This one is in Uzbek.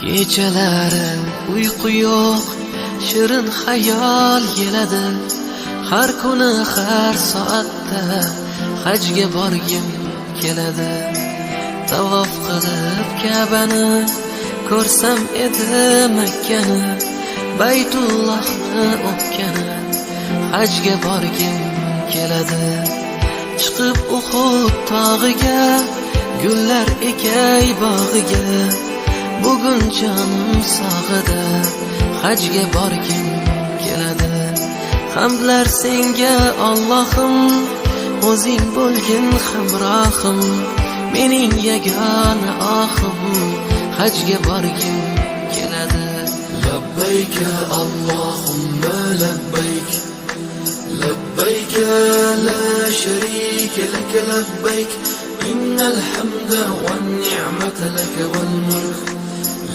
Kechalari uyqu yo'q, shirin xayol keladi. Har kuni, har soatda hajga borgim keladi. Tavof qilib Ka'bani ko'rsam edi, Makkani, Baytullohni o'pgani hajga borgim keladi. Chiqib Uhud tog'iga, gullar ekay bog'iga, bugun jonim sog'ida hajga borgim keladi. Hamdlar senga, Allohim, o'zing bo'lgin hamrohim. Mening yagona ohim, hajga borgim keladi. لبيك اللهم لبيك، لبيك لا شريك لك لبيك، إن الحمد والنعمة لك والملك.